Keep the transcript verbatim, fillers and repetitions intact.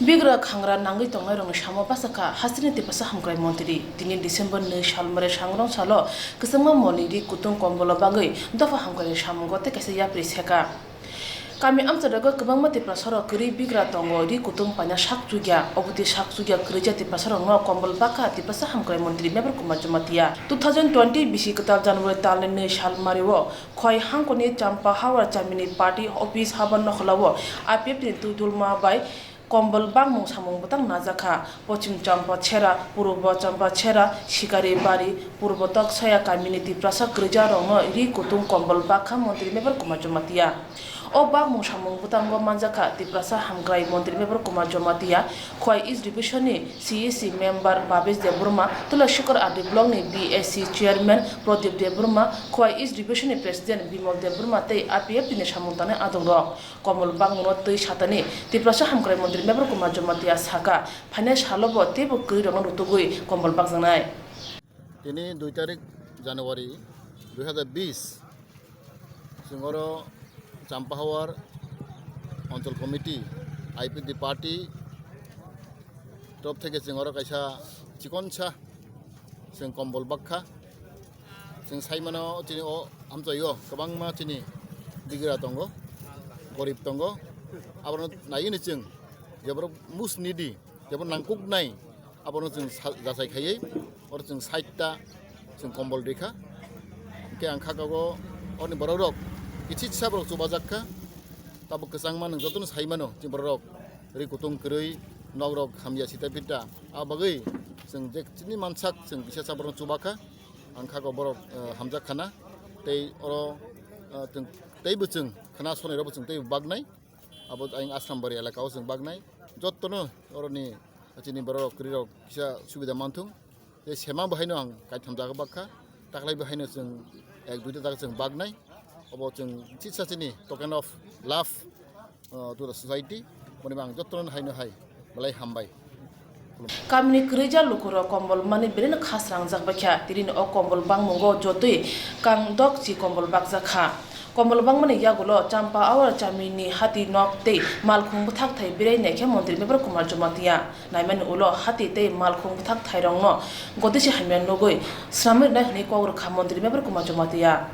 Bigra khangra nangwi tongnairokni samo bachakha hasteni Tiprasa hamkrai montri. Tini December nwi salmare sangrong salo kwchangma molni ri kutung kombolo bagwi dopha hamkrai samungo tei kaisa yapri seka. Kami amcharago kwbangma Tiprasarok kwrwi bigra tongo, ri kutung paina sak chukya, obotwi sak chukya kwrwija Tiprasarokno kombol bakha Tiprasa hamkrai montri Mebar Kumar Jamatia. Two thousand twenty bisi kwtal January talni nwi salmario Khowai hangkoni Champa Hawar Chamini party office habar nokholao I P F ni twi dulma bai kombol bakmung samung bwtang najakha. Pochim Champa Chera, Purbo Champa Chera, Sikari Bari, Purbo Toksaya kamini Tiprasa kwrwijarokno ri kutung kombol bakha montri Mebar Kumar Jamatia. O bakmung samung bwtango manjakha Tiprasa hamkrai montri Mebar Kumar Jamatia, Khowai East Division ni C E C member Bhabesh Debbarma, Tulasikhor R D block ni B S C chairman Pradip Debbarma, Khowai East Division ni president Bimal Debbarma tei I P F T ni samung tangnai adongrok. Kombol bakmungno twi satani Tiprasa hamkrai montri Mebar Kumar Jamatia saka, phainai salo bo teibo kwrwirokno rutugwi kombol bakjaknai. Tini dui tarik January dui hazar bis, chwng oro Champahawar Anchal Committee, I P F T party, top theke chwng oro kaisa chikonsa chwng kombol bakha. Chwng saimano chini o amchaio kwbangma chini bigra tongo, gorib tongo. Abono naiwi chwng je borok most needy, je borok nangkuknai, abono chwng sa-, jasai khaiwi oro chwng sait ta chwng kombol rikha. Hwnkhe ang kha kago oroni borokrok kichisa borok chubajak kha. Tabuk kwchangma nwng jotono saimano chini borokrok ri kutung kwrwi, nokrok hamya sita pita. A bagwi chwng je chini mansak chwng kisa sa borokno chubakha. Ang kha ko borok, eh, hamjak khana tei oro, eh, chwng teibo chwng khana sonai rokbo chwng teibo baknai. Abo ayang Asrambari elaka o chwng baknai. Jottono oroni chini borok kwrwi rok kisa subida manthung. Tei sema bo haino ang kaitham jaga bakha. Taklai bo haino chwng ek duita jaga chwng baknai. Obo chwng chisa chini token of love, uh, to the society. Boni bo ang jottono haino hai belai hambai. Kamini kwrwija lukurok kombol mani belai no khasrangjak baikha. Tini o kombol bangmungo jotwi kang dokchi kombol bakjak kha. Kombol bangmani yagulo Champa Awar Chamini hati nok tei malkhung bwthak thai berai naikhe montri Mebar Kumar Jamatia. Naimani ulo hati tei malkhung bwthak thairokno gotisi hamya nugwi swnamwi rwnai hwnwi kok rwkha montri Mebar Kumar Jamatia.